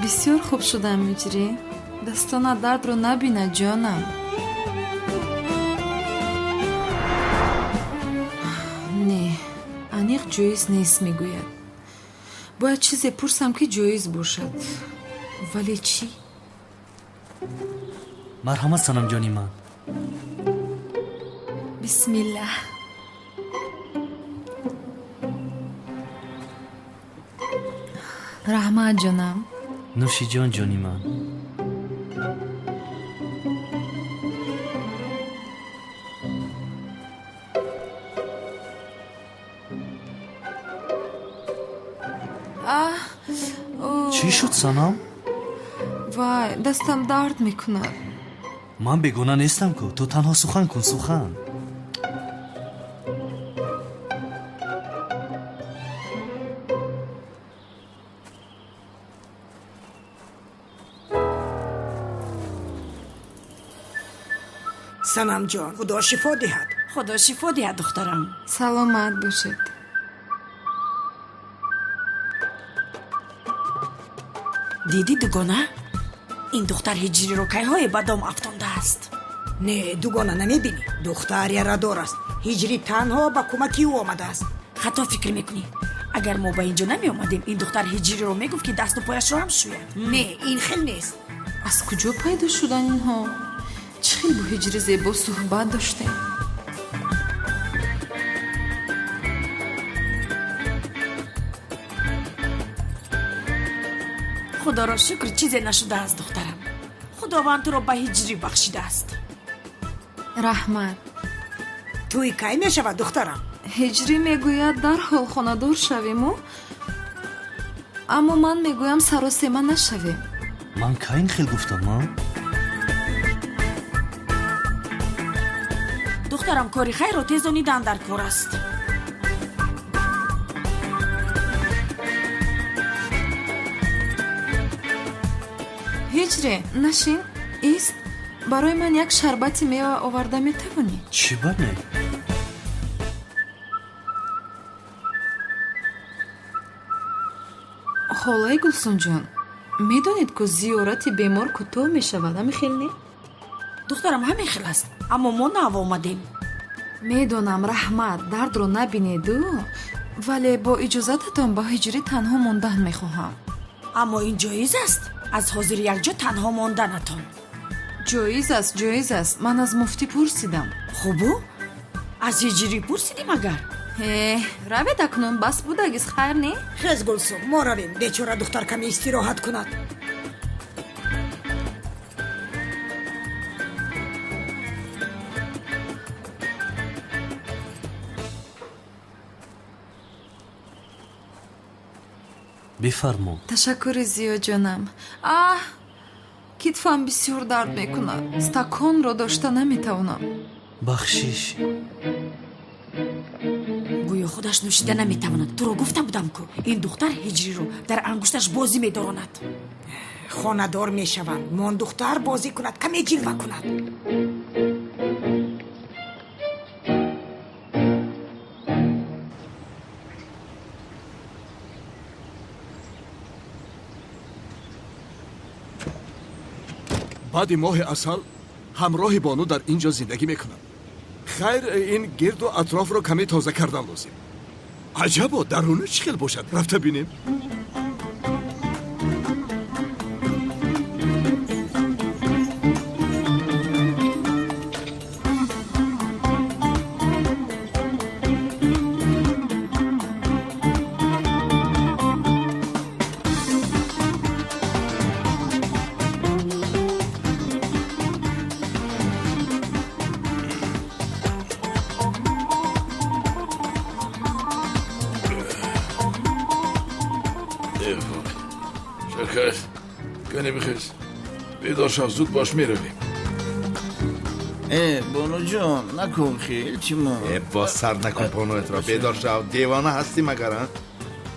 Бисёр хуб шудам, Ҳиҷрӣ. Дастона дардро набина, ҷонам. Не, аниқ ҷоиз нест, мегӯяд. Бояд чизе пурсам, ки ҷоиз бошад. Вале чӣ? Марҳамат, санамҷони ман. Бисмиллаҳ. Раҳмат, ҷонам. Нӯши ҷон, ҷони ман. Чӣ шуд, санам? Вай, дастам дард мекунад. Ман бегона нестам ку. Ту танҳо сухан кун, сухан. Санамҷон, худо шифо диҳад. Худо шифо диҳад, духтарам. Саломат бошед. Дидӣ, дугона, ин духтар Ҳиҷриро кайҳое ба дом афтондааст. Не, дугона, намебинӣ, духтар ярадор аст. Ҳиҷрӣ танҳо ба кӯмаки ӯ омадааст. Хато фикр мекунӣ. Агар мо ба инҷо намеомадем, ин духтар Ҳиҷриро мегуфт, ки дасту пояшро ҳам шӯяд. Не, ин хел нест. Аз куҷо пайдо шудан инҳо? Чӣ хел бо Ҳиҷри зебо суҳбат доштем? Худоро шукр, чизе нашудааст, духтарам. Худованд туро ба Ҳиҷрӣ бахшидааст. Раҳмат. Тӯй кай мешавад, духтарам? Ҳиҷрӣ мегӯяд, дарҳол хонадор шавему, аммо ман мегӯям, саросема нашавем. Ман кай ин хел гуфтам, а? Духтарам, кори хайрро тезонидан дар кор аст. Ҳиҷре, нашин, ист. Барои ман як шарбати мева оварда метавонӣ? Чӣ ба не? Холаи Гулсунҷон, медонед, ку зиёрати бемор кӯтоҳ мешавад, ҳамин хел не? Духтарам, ҳамин хел аст, аммо мо нав омадем. Медонам, раҳмат, дардро набинеду, вале бо иҷозататон ба ҳиҷрӣ танҳо мондан мехоҳам. Аммо ин ҷоиз аст? Аз ҳозир якҷо танҳо монданатон. Ҷоиз аст, ҷоиз аст. Ман аз муфтӣ пурсидам. Хубу? Аз ҳиҷрӣ пурсидӣ магар? Э, равед акнун, бас будагиз, хайр не? Хез, Гулсум, мо равем, бечора духтар каме истироҳат кунад. Бифармо. Ташаккури зиёд, ҷонам. Аҳ, китфам бисёр дард мекунад, стаконро дошта наметавонам. Бахшиш. Гӯё худаш нӯшида наметавонад. Туро гуфта будам ку, ин духтар ҳиҷриро дар ангушташ бозӣ медоронад. Хонадор мешаванд, мон духтар бозӣ кунад, каме ҷилва кунад. Баъди моҳи асал ҳамроҳи бону дар ин ҷо зиндагӣ мекунам. Хайр, ин гирду атрофро каме тоза кардан лозим. Аҷабо, даруни чӣ хел бошад? Рафта бинем. Бедор шав, зуд бош, меравем. Э, бонуҷон, накун хел, илтимос. Э, боз сар накун бонуятро, бедор шав, девона ҳастӣ магар, а?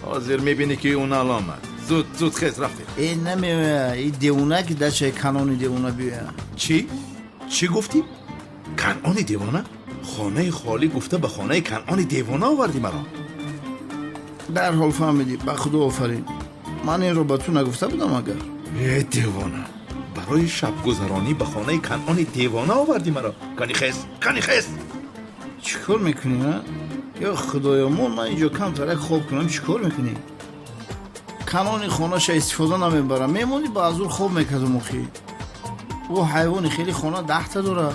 Ҳозир мебинӣ ки ӯ нал омад. Зуд, зуд хез, рафтем. Э, намеоя, и девона ки дачаи канони девона биёя. Чӣ? Чӣ гуфтӣ? Канони девона? Хонаи холӣ гуфта ба хонаи канони девона овардӣ маро? Дарҳол фаҳмидӣ, ба худо офарин. Ман инро ба ту нагуфта будам агар? Э, девона, барои шабгузаронӣ ба хонаи канони девона овардӣ маро? Кани хез, кани хез! Чӣ кор мекунӣ, а? Ё худоё, мон ман инҷо камтарак хоб кунам, чӣ кор мекунӣ? Канони хонаша истифода намебарам, мемонӣ ба азур хоб мекардум охӣ. Ӯ ҳайвони хеле хона даҳта дорад.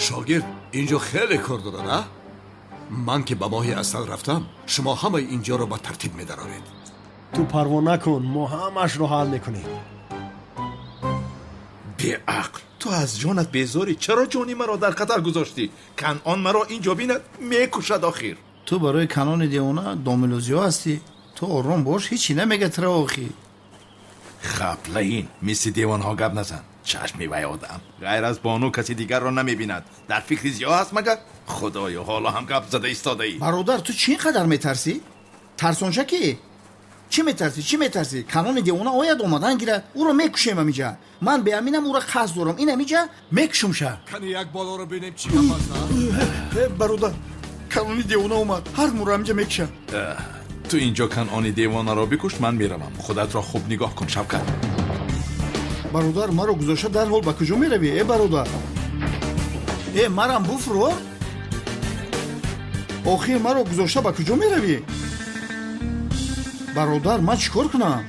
Шогирд, инҷо хеле кор дорад, а? Ман ки ба моҳи асал рафтам, шумо ҳамаи инҷоро ба тартиб медароред. Ту парво накун, мо ҳамаашро ҳал мекунем. Беақл, ту аз ҷонат безорӣ, чаро ҷони маро дар хатар гузоштӣ? Канъон маро инҷо бинад, мекушад охир. Ту барои канони девона домилозиҳо ҳастӣ. Ту ором бош, ҳечи намега тра охир. Хаплаин, мисли девонҳо гап назан. Чашми вай одам ғайр аз бону каси дигарро намебинад. Дар фикри зиё ҳаст магар? Худоё, ҳоло ҳам гап зада истодаӣ. Бародар, ту чӣ ин қадар метарсӣ? Тарсонша ки? Чӣ метарсӣ, чӣ метарсӣ? Канони девона ояд, омадан гирад, ӯро мекушем амиҷа. Ман беаминам ӯро қасд дорам, ин амиҷа мекушумша. Кани як болоро бинем чӣ гап аст, а? Бародар, канони девона омад, ҳар муро амиҷа мекушам. Ту инҷо канони девонаро бикуш, ман меравам. Худатро хуб нигоҳ кун, Шавкат. Бародар, маро гузошта дарҳол ба куҷо меравӣ, э бародар? Э, марам буфурор? Охир маро гузошта ба куҷо меравӣ? Бародар, ман чӣ кор кунам?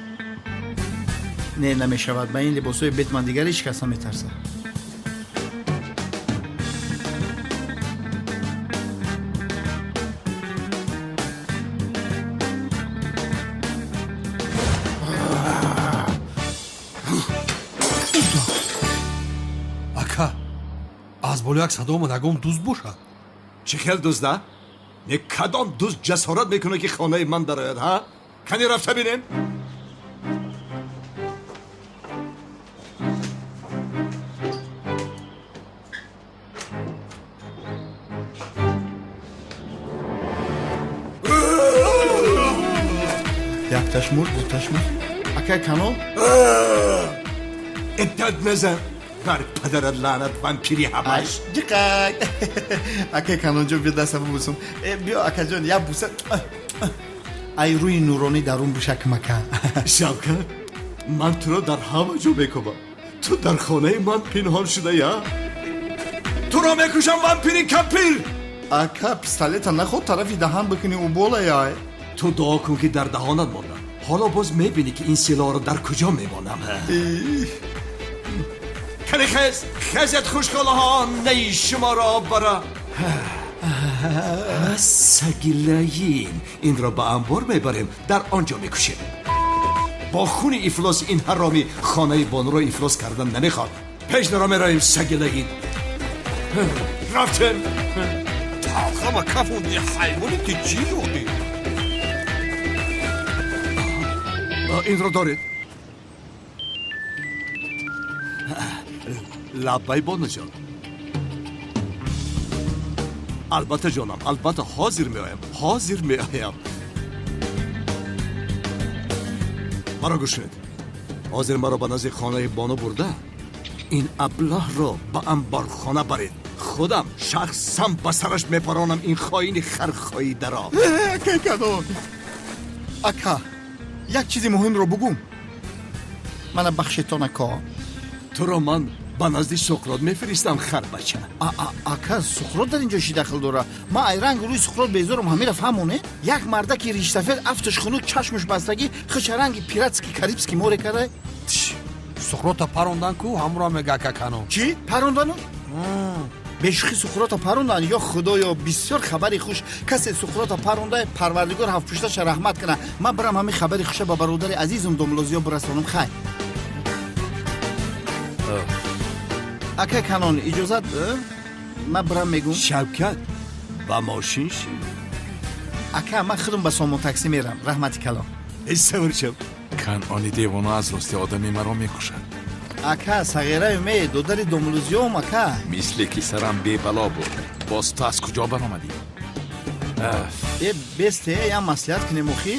Не, намешавад, ба ин либосҳои бетман дигар ҳеҷ кас наметарсад. Ака, аз боло як садо омад, ягон дузд бошад. Чӣ хел дузда? Не, кадом дузд ҷасорат мекунад, ки хонаи ман дарояд, ҳа? Кани рафта бинем? Якташ мурд, дуташ мурд. Акай Канон? Иддат назан! Бар падарат лаънат, вампири ҳабаш! Ҷиқак! Акай Канонҷон, биё дастам бубусум. Биё, акаҷон, як буса. Ай рӯи нуронӣ дарун буша кӯмака. Шавкат, ман туро дар ҳама ҷо мекобам. Ту дар хонаи ман пинҳон шуда, я? Туро мекушам, вампири кампир! Ака, пистолета наход тарафи даҳан бикунӣ, ӯ болаяй. Ту дуо кун, ки дар даҳонат мондам. Ҳоло боз мебинӣ, ки ин силоҳро дар куҷо мемонам. Кани хез, хезет, хушколаҳо, наи шуморо бара. Саги лаин, инро ба анбор мебарем, дар он ҷо мекушем. Бо хуни ифлоси ин ҳаромӣ хонаи бонуро ифлос кардан намехоҳад. Пеш наро, меравем, саги лаин. Рафтем. Талхама кафонди, ҳайвони, ти чӣ ёди? Инро доред. Лаббай, бонуҷон. Албатта, ҷонам, албатта, ҳозир меоям, ҳозир меоям. Маро гӯш кунед. Ҳозир маро ба назди хонаи бону бурда, ин аблаҳро ба анборхона баред. Худам шахсан ба сараш мепаронам ин хоини хархоидаро. Акай Канон! Ака, як чизи муҳимро бугум. Мана бахшетон, ака. Туро ман ба назди Суқрот мефиристам, харбача. Ака, Суқрот дар инҷо чӣ дахл дорад? Ман ай ранг рӯи Суқрот безорам, ҳамира фаҳмоне? Як мардаки риштафед, афташ хунук, чашмаш бастагӣ, хича ранги пиратский карибский море карда. Суқрота парондан ку, ҳамуро мега, ака Канон. Чӣ? Парондану? Бешухӣ Суқрота парондан? Ё худоё, бисёр хабари хуш. Касе Суқрота паронда, парвардигор ҳафтпушташа раҳмат кана. Ман бирам ҳамин хабари хуша ба бародари азизум Домлозиё бирасонам. Хай. Ака Канон, иҷозат, ман бирам мегум. Шавкат, ба мошин ши. Ака, ман худам ба сомон таксӣ мерам. Раҳмати калон. Эй, савр шав. Канони девона аз рости одами маро мекушад. Ака, сағираю ме, додари Домлозиём, ака. Мисле ки сарам бебало буд. Боз ту аз куҷо баромадӣ? Э, бесте, як маслиҳат кунем, охӣ.